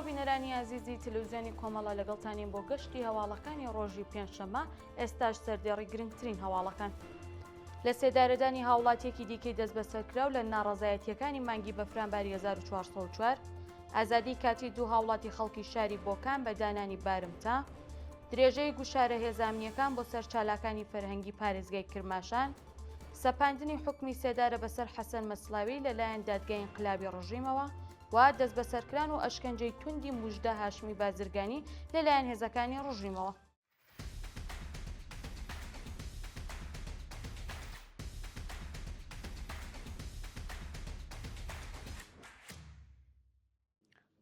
سڵاو بینەرانی ئازیزی تەلەوزیۆنی کۆمەڵە لەگەڵتانین بۆ گەشتی هەواڵەکانی ڕۆژی پێنجشەممە ئێستاش سەردێڕی گرنگترین هەواڵەکان. لە سێدارەدانی هاوڵاتیەکی دیکەی دەستبەسەرکراو لە ناڕەزایەتیەکانی مانگی بەفرانباری 1404 ئازادی کاتی دوو هاوڵاتی خەڵکی شاری بۆکان بە دانانی بارمتە درێژەی گوشارە هێزە ئەمنیەکان بۆ سەر چالاکانی فەرهەنگی پارێزگای کرماشان سەپاندنی حوکمی سێدارە بەسەر حەسەن مەسلاوی لەلایەن دادگای ئینقلابی ڕژیمەوە و دەستبەسەرکران و ئەشکەنجەی توندی موژدە هاشمی بازرگانی لەلایەن هێزەکانی ڕژیمەوە.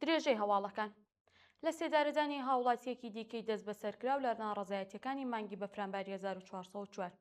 درێژەی هەواڵەکان لە سێدارەدانی هاوڵاتییەکی دیکەی دەستبەسەرکراو لە ناڕەزایەتییەکانی مانگی بەفرانباری 1404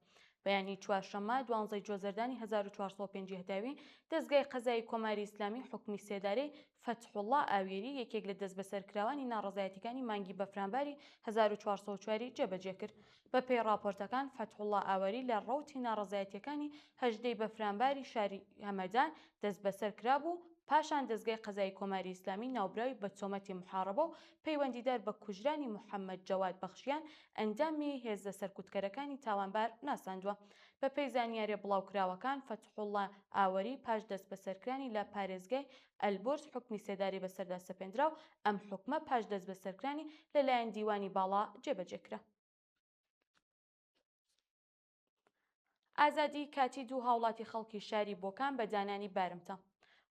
بەیانی چوارشەممە دوانزەی جۆزەردانی 1405 هەتاوی دەزگای قەزایی کۆماری ئیسلامی حوکمی سێدارەی فەتحوڵڵا ئاوێری یەکێک لە دەستبەسەرکراوانی ناڕەزایەتیەکانی مانگی بەفرانباری 1404 ی جێبەجێ کرد. بەپێی ڕاپۆرتەکان فەتحوڵڵا ئاوەری لە ڕەوتی ناڕەزایەتیەکانی هەژدەی بەفرانباری شاری هەمەدان دەستبەسەر کرابوو، پاشان دەزگای قەزایی کۆماری ئیسلامی ناوبراوی بە تۆمەتی موحاڕبە و پەیوەندیدار بە کوژرانی محەممەد جەواد بەخشیان ئەندامی هێزە سەرکوتکەرەکانی تاوانبار ناساندووە. بەپێی زانیاریە بڵاوکراوەکان فەتحوڵڵا ئاوەری پاش دەستبەسەرکرانی لە پارێزگای ئەلبورز حوکمی سێدارەی بەسەردا سەپێندرا و ئەم حوکمە پاش دەستبەسەرکرانی لەلایەن دیوانی باڵا جێبەجێ کرا. ئازادیی کاتی دوو هاوڵاتی خەڵکی شاری بۆکان بە دانانی بارمتە.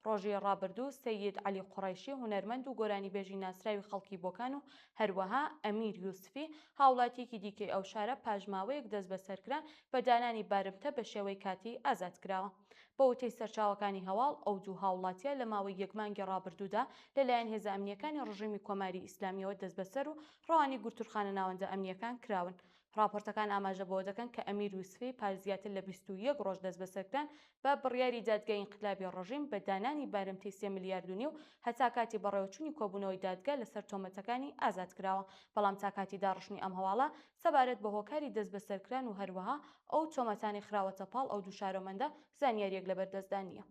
ڕۆژی ڕابردوو سەید عەلی قوڕەیشی هونەرمەند و گۆرانیبێژی ناسراوی خەڵکی بۆکان و هەروەها ئەمیر یوسفی هاوڵاتییەکی دیکەی ئەو شارە پاش ماوەیەک دەستبەسەرکران بە دانانی بارمتە بە شێوەی کاتی ئازاد کراوە. بە وتەی سەرچاوەکانی هەواڵ، ئەو دوو هاوڵاتییە لە ماوەی یەک مانگی ڕابردوودا لەلایەن هێزە ئەمنییەکانی ڕژیمی کۆماری ئیسلامییەوە دەستبەسەر و ڕەوانەی گرتوورخانە ناوەندە ئەمنییەکان کراون. ڕاپۆرتەکان ئاماژە بەوە دەکەن کە ئەمیر یوسفی پاش زیاتر لە 21 ڕۆژ دەستبەسەرکران بە بڕیاری دادگای ئینقلابی ڕژیم بە دانانی بارمتەی سێ ملیارد و نیو هەتا کاتی بەڕێوەچوونی کۆبوونەوەی دادگا لەسەر تۆمەتەکانی ئازاد کراوە بەڵام تا کاتی داڕشتنی ئەم هەواڵە سەبارەت بە هۆکاری دەستبەسەرکران و هەروەها ئەو تۆمەتانەی خراوەتە پاڵ ئەو دوو شارۆمەندە زانیارییەک لەبەردەستدا نییە.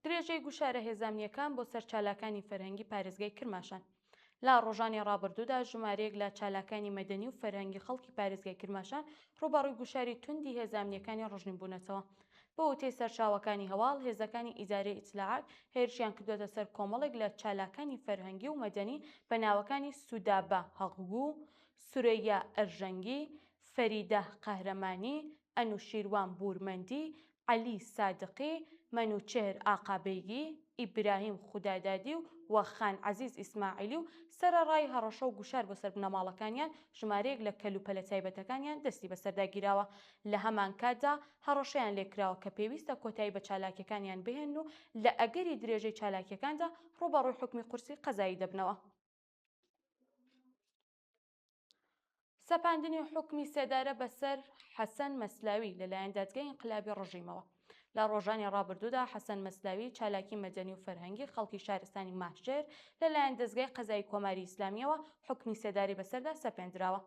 درێژەی گوشارە هێزە ئەمنییەکان بۆ سەر چالاکانی فەرهەنگی پارێزگای کرماشان لە ڕۆژانی ڕابردوودا ژمارەیەک لە چالاکانی مەدەنی و فەرهەنگی خەڵکی پارێزگای کرماشان ڕووبەڕووی گوشاری توندی هێزە ئەمنییەکانی ڕژیم بوونەتەوە. بە وتەی سەرچاوەکانی هەواڵ، هێزەکانی ئیدارەی ئیتلاعات هێرشیان کردووەتە سەر کۆمەڵێک لە چالاکانی فەرهەنگی و مەدەنی بە ناوەکانی سودابە هەقگوو، سورەیا ئەرژەنگی، فەریدە قەهرەمانی، ئەنوشیروان بوورمەندی، عەلی سادقی، مەنوچێهر ئاقابەیگی، ئیبراهیم خودادادی و و خان عەزیز ئیسماعیلی و سەرەڕای هەڕەشە و گوشار بۆ سەر بنەماڵەکانیان، ژمارەیەک لە کەلوپەلە تایبەتەکانیان دەستی بەسەردا گیراوە. لە هەمانکاتدا هەڕەشەیان لێکراوە کە پێویستە کۆتایی بە چالاکیەکانیان بهێنن و لە ئەگەری درێژەی چالاکیەکاندا ڕووبەڕووی حوکمی قورسی قەزایی دەبنەوە. سەپاندنی حوکمی سێدارە بەسەر حەسەن مەسلاوی لەلایەن دادگای ئینقلابی ڕژیمەوە. لە ڕۆژانی ڕابردوودا حەسەن مەسلاوی چالاکی مەدەنی و فەرهەنگی خەڵکی شارستانی ماهشێر لەلایەن دەزگای قەزایی کۆماری ئیسلامییەوە حوکمی سێدارەی بەسەردا سەپێندراوە.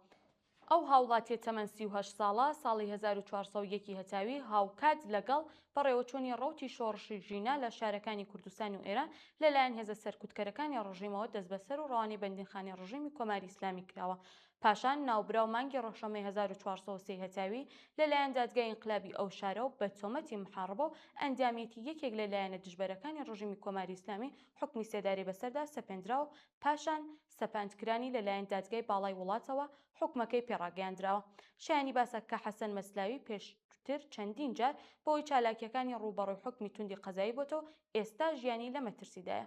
ئەو هاوڵاتیە تەمەن 38 ساڵە ساڵی 1401 ی هەتاوی هاوکات لەگەڵ بەڕێوەچوونی ڕەوتی شۆڕشی ژینا لە شارەکانی کوردستان و ئێران لەلایەن هێزە سەرکوتکەرەکانی ڕژیمەوە دەستبەسەر و ڕەوانەی بەندینخانەی ڕژیمی کۆماری ئیسلامی کراوە. پاشان ناوبراو مانگی ڕەشەمەی 1403 هەتاوی لەلایەن دادگای ئینقلابی ئەو شارە و بە تۆمەتی محاڕبە و ئەندامیەتی یەکێک لە لایەنە دژبەرەکانی ڕژیمی کۆماری ئیسلامی حوکمی سێدارەی بەسەردا سەپێندرا و پاشان سەپاندکرانی لەلایەن دادگای باڵای وڵاتەوە حوکمەکەی پێ ڕاگەیاندراوە. شایانی باسە کە حەسەن مەسلاوی پێشتر چەندین جار بەهۆی چالاکییەکانی ڕووبەڕووی حوکمی توندی قەزایی بۆتەوە و ئێستا ژیانی لە مەترسیدایە.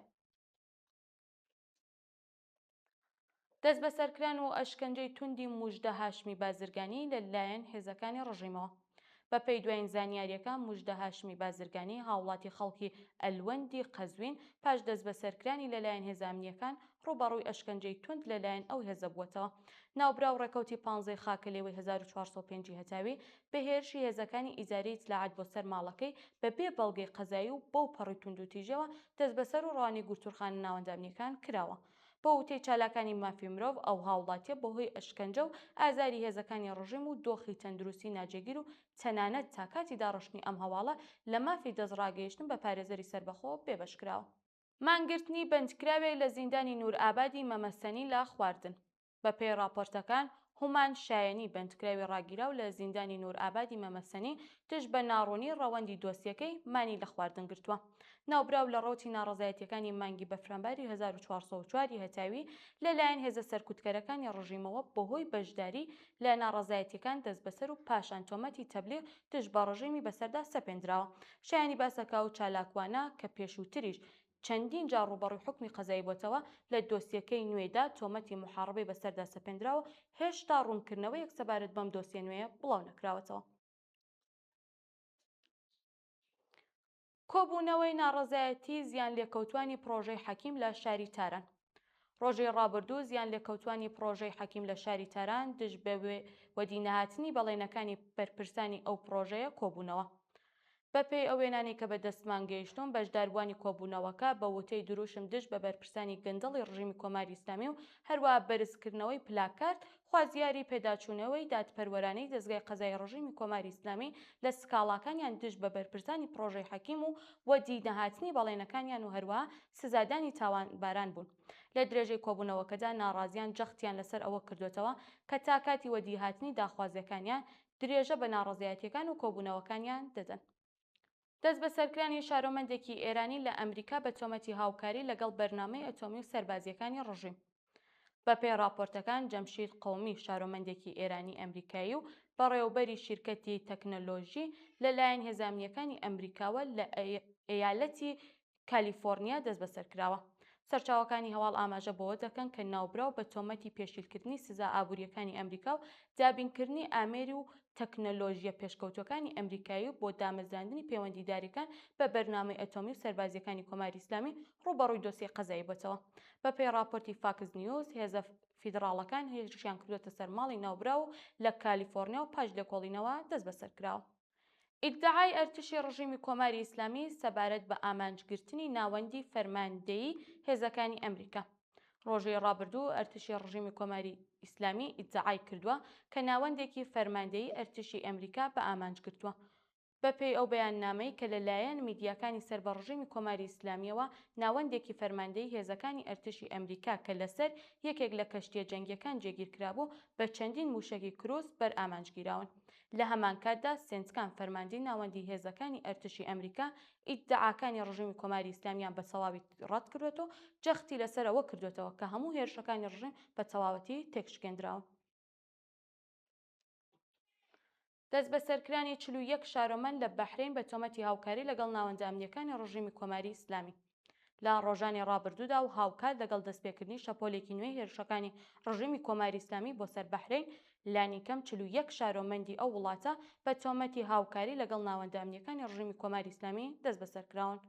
دەستبەسەرکران و ئەشکەنجەی توندی موژدە هاشمی بازرگانی لە لایەن هێزەکانی ڕژیمەوە. بە پێی دوایین زانیارییەکان موژدە هاشمی بازرگانی هاوڵاتی خەڵکی ئەلوەندی قەزوین پاش دەستبەسەرکرانی لە لایەن هێزە ئەمنییەکان ڕووبەڕووی ئەشکەنجەی توند لە لایەن ئەو هێزە بووەتەوە. ناوبراو ڕێکەوتی پانزەی خاکەلێوەی 1405 ی هەتاوی بە هێرشی هێزەکانی ئیدارەی ئیتلاعات بۆ سەر ماڵەکەی بە بێ بەڵگەی قەزایی و بەو پەڕی توندوتیژیەوە دەستبەسەر و ڕەوانەی گرتوورخانە ناوەندە ئەمنییەکان کراوە. بە وتەی چالاکانی مافی مرۆڤ، ئەو هاوڵاتییە بەهۆی ئەشکەنجە و ئازاری هێزەکانی ڕژیم و دۆخی تەندروستی ناجێگیر و تەنانەت تا کاتی داڕشتنی ئەم هەواڵە لە مافی دەستڕاگەیشتن بە پارێزەری سەربەخۆ بێبەش کراوە. مانگرتنی بەندکراوێک لە زیندانی نوورئابادی مەمەسەنی لە خواردن. بە پێی ڕاپۆرتەکان، هومان شایەنی، بەندکراوی ڕاگیراو لە زیندانی نوورئابادی مەمەسەنی دژ بە ناڕوونی ڕەوەندی دۆسیەکەی، مانی لە خواردن گرتووە. ناوبراو لە ڕەوتی ناڕەزایەتییەکانی مانگی بەفرانباری 1404 ی هەتاوی لە لایەن هێزە سەرکوتکەرەکانی ڕژیمەوە بەهۆی بەشداری لە ناڕەزایەتییەکان دەستبەسەر و پاشان تۆمەتی تەبلیغ دژ بە ڕژیمی بەسەردا سەپێندراوە. شایانی باسە کە ئەو چالاکوانە کە پێشووتریش چەندین جار ڕووبەڕووی حوکمی قەزایی بۆتەوە، لە دۆسیەکەی نوێدا تۆمەتی موحاڕبەی بەسەردا سەپێندراوە و هێشتا ڕوونکردنەوەیەک سەبارەت بەم دۆسیە نوێیە بڵاو نەکراوەتەوە. کۆبوونەوەی ناڕەزایەتی زیانلێکەوتوانی پڕۆژەی حەکیم لە شاری تاران. ڕۆژی ڕابردوو زیانلێکەوتوانی پڕۆژەی حەکیم لە شاری تاران دژ بە وەدینەهاتنی بەڵێنەکانی بەرپرسانی ئەو پڕۆژەیە کۆبوونەوە. بەپێی ئەو وێنانەی کە بە دەستمان گەیشتوون، بەشداربووانی کۆبوونەوەکە بە وتەی دروشم دژ بە بەرپرسانی گەندەڵی ڕژیمی کۆماری ئیسلامی و هەروەها بەرزکردنەوەی پلاکارد خوازیاری پێداچوونەوەی دادپەروەرانەی دەزگای قەزایی ڕژیمی کۆماری ئیسلامی لە سکاڵاکانیان دژ بە بەرپرسانی پڕۆژەی حەکیم و وەدی نەهاتنی بەڵێنەکانیان و هەروەها سزادانی تاوانباران بوون. لە درێژەی کۆبوونەوەکەدا ناڕازیان جەختیان لەسەر ئەوە کردۆتەوە کە تا کاتی وەدیهاتنی داخوازیەکانیان درێژە بە ناڕەزایەتیەکان و کۆبوونەوەکانیان دەدەن. دەستبەسەرکرانی شارۆمەندێکی ئێرانی لە ئەمریکا بە تۆمەتی هاوکاری لەگەڵ بەرنامەی ئەتۆمی و سەربازییەکانی ڕژیم. بە پێی ڕاپۆرتەکان جەمشید قومی شارۆمەندێکی ئێرانی ئەمریکایی و بەڕێوەبەری شیرکەتی تەکنەلۆژی لە لایەن هێزە ئەمنییەکانی ئەمریکاوە لە ئەیالەتی کالیفۆرنیا دەستبەسەر کراوە. سەرچاوەکانی هەواڵ ئاماژە بەوە دەکەن کە ناوبراو بە تۆمەتی پێشیلکردنی سزا ئابوورییەکانی ئەمریکا و دابینکردنی ئامێر و تەکنەلۆژییە پێشکەوتووەکانی ئەمریکایی و بۆ دامەزراندنی پەیوەندیدارییەکان بە بەرنامەی ئەتۆمی و سەربازییەکانی کۆماری ئیسلامی ڕووبەڕووی دۆسیەی قەزایی بۆتەوە. بەپێی ڕاپۆرتی فاکس نیوز، هێزە فیدڕاڵەکان هێرشیان کردووەتە سەر ماڵی ناوبراو و لە کالیفۆرنیا و پاش لێکۆڵینەوە دەستبەسەر کراوە. ئیدعای ئەرتشی ڕژیمی کۆماری ئیسلامی سەبارەت بە ئامانجگرتنی ناوەندی فەرماندەیی هێزەکانی ئەمریکا. ڕۆژی ڕابردوو ئەرتشی ڕژیمی کۆماری ئیسلامی ئیدعای کردووە کە ناوەندێکی فەرماندەیی ئەرتشی ئەمریکا بە ئامانج گرتووە. بە پێی ئەو بەیاننامەی کە لە لایەن میدیاکانی سەر بە ڕژیمی کۆماری ئیسلامییەوە ناوەندێکی فەرماندەیی هێزەکانی ئەرتشی ئەمریکا کە لەسەر یەکێک لە کەشتییە جەنگییەکان جێگیر کرابوو بە چەندین مووشەکی کروز بەر ئامانج گیراون. لە هەمانکاتدا سێنتکام فەرماندەی ناوەندیی هێزەکانی ئەرتشی ئەمریکا ئیدعاکانی ڕژیمی کۆماری ئیسلامیان بە تەواوی ڕەت کردووەتەوە و جەختی لەسەر ئەوە کردووەتەوە کە هەموو هێرشەکانی ڕژیم بە تەواوەتی تێکشکێندراون. دەستبەسەرکرانی 41 شارۆمەند لە بەحرەین بە تۆمەتی هاوکاری لەگەڵ ناوەندە ئەمنییەکانی ڕژیمی کۆماری ئیسلامی. لە ڕۆژانی ڕابردوودا و هاوکات لەگەڵ دەستپێکردنی شەپۆلێکی نوێی هێرشەکانی ڕژیمی کۆماری ئیسلامی بۆ سەر بەحرەین، لانیکەم 41 شارۆمەندی ئەو وڵاتە بە تۆمەتی هاوکاری لەگەڵ ناوەندە ئەمنییەکانی ڕژیمی کۆماری ئیسلامی دەستبەسەر کراون.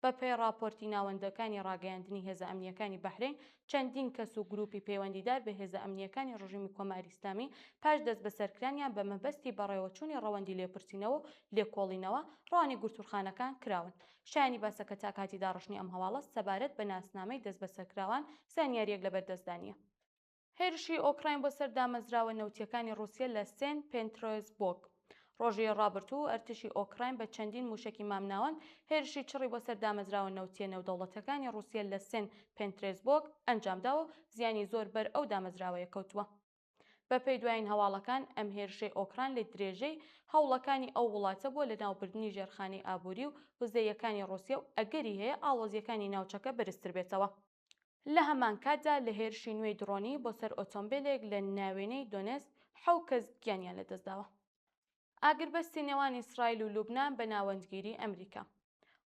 بەپێی ڕاپۆرتی ناوەندەکانی ڕاگەیاندنی هێزە ئەمنییەکانی بەحرەین، چەندین کەس و گرووپی پەیوەندیدار بە هێزە ئەمنییەکانی ڕژیمی کۆماری ئیسلامی پاش دەستبەسەرکرانیان بە مەبەستی بەڕێوەچوونی ڕەوەندی لێپرسینەوە و لێکۆڵینەوە، ڕەوانەی گرتوورخانەکان کراون. شایانی باسە کە تا کاتی داڕشتنی ئەم هەواڵە سەبارەت بە ناسنامەی دەستبەسەرکراوان زانیارییەک لەبەر دەستدا نییە. هێرشی ئۆکراین بۆ سەر دامەزراوە نەوتییەکانی ڕووسیە لە سێن پێنترۆزبۆگ ڕۆژی ڕابردوو ئەرتشی ئۆکراین بە چەندین مووشەکی مامناوەند هێرشی چڕی بۆ سەر دامەزراوە نەوتییە نێودەوڵەتییەکانی ڕووسیە لە سێن پێنترێزبۆگ ئەنجامداوە و زیانی زۆر بەر ئەو دامەزراوەیە کەوتووە. بەپێی دوایین هەواڵەکان، ئەم هێرشەی ئۆکراین لە درێژەی هەوڵەکانی ئەو وڵاتە بۆ لەناوبردنی ژێرخانی ئابووری و وزەییەکانی ڕووسیە و ئەگەری هەیە ئاڵۆزییەکانی ناوچەکە بەرزتر بێتەوە. لە هەمانکاتدا لە هێرشی نوێی دڕۆنی بۆ سەر ئۆتۆمبێلێک لە ناوێنەی دۆنێسک حەو کەس گیانیان لەدەستداوە. ئاگربەستی نێوان ئیسرائیل و لوبنان بە ناوەندگیری ئەمریکا.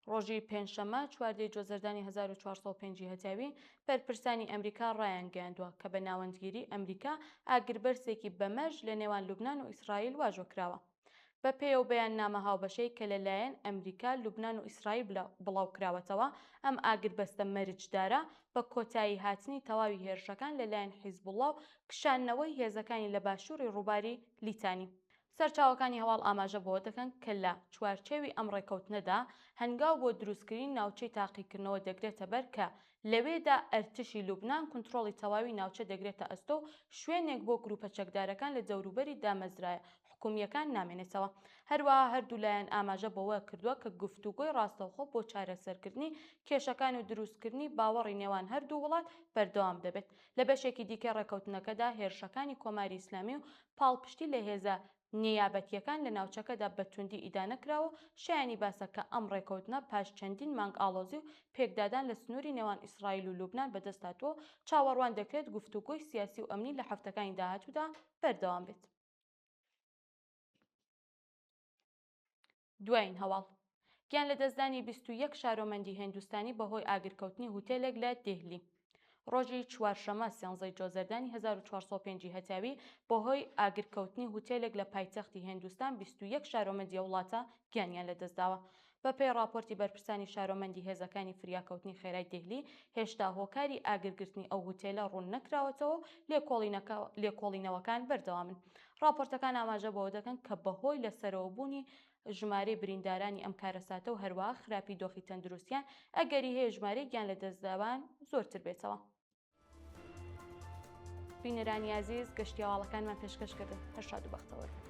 ڕۆژی پێنجشەممە 14 جۆزەردانی 1405 هەتاوی، بەرپرسانی ئەمریکا ڕایانگەیاندووە کە بە ناوەندگیری ئەمریکا ئاگربەرسێکی بەمەرج لە نێوان لوبنان و ئیسرائیل واژۆ کراوە. بە پێی ئەو بەیاننامە هاوبەشەی کە لە لایەن ئەمریکا، لوبنان و ئیسرائیل بڵاو کراوەتەوە، ئەم ئاگربەستە مەرجدارە بە کۆتایی هاتنی تەواوی هێرشەکان لە لایەن حیزبوڵڵا و کشاندنەوەی هێزەکانی لە باشووری ڕووباری لیتانی. سەرچاوەکانی هەواڵ ئاماژە بەوە دەکەن کە لە چوارچێوی ئەم ڕێکەوتنەدا هەنگاو بۆ دروستکردنی ناوچەی تاقیکردنەوە دەگرێتە بەر کە لەوێدا ئەرتشی لوبنان کونترۆڵی تەواوی ناوچە دەگرێتە ئەستۆ و شوێنێک بۆ گروپە چەکدارەکان لە دەوروبەری دامەزرایە. حکومییەکان نامێنێتەوە. هەروەها هەردوو لایەن ئاماژە بەوە کردووە کە گفتوگۆی ڕاستەوخۆ بۆ چارەسەرکردنی کێشەکان و دروستکردنی باوەڕی نێوان هەردوو وڵات بەردەوام دەبێت. لە بەشێکی دیکەی ڕێککەوتنەکەدا هێرشەکانی کۆماری ئیسلامی و پاڵپشتی لە هێزە نیابەتییەکان لە ناوچەکەدا بە توندی ئیدانە کراوە و شایانی باسە کە ئەم ڕێکەوتنە پاش چەندین مانگ ئاڵۆزی و پێکدادان لە سنووری نێوان ئیسرائیل و لوبنان بەدەست هاتووە و چاوەڕوان دەکرێت گفتوگۆی سیاسی و ئەمنی لە هەفتەکانی داهاتوودا بەردەوام بێت. دوایین هەواڵ، گیانلەدەستدانی 21 شارۆمەندی هێندوستانی بەهۆی ئاگرکەوتنی هوتێلێک لە دێهلی. ڕۆژی چوارشەممە سیانزەی جۆزەردانی 1405 ی هەتاوی بەهۆی ئاگرکەوتنی هوتێلێک لە پایتەختی هێندوستان 21 شارۆمەندی ئەو وڵاتە گیانیان لەدەستداوە. بەپێی ڕاپۆرتی بەرپرسانی شارۆمەندی هێزەکانی فریاکەوتنی خێرای دێهلی، هێشتا هۆکاری ئاگرگرتنی ئەو هوتێلە ڕوون نەکراوەتەوە و لێکۆڵینەوەکان بەردەوامن. ڕاپۆرتەکان ئاماژە بەوە دەکەن کە بەهۆی لەسەرەوەبوونی ژمارەی بریندارانی ئەم کارەساتە و هەروەها خراپی دۆخی تەندروستیان، ئەگەری هەیە ژمارەی گیانلەدەستداوان زۆرتر بێتەوە. بینەرانی ئازیز گەشتی هەواڵەکانمان پێشکەش کردن. هەر شاد و بەختەوەر بن.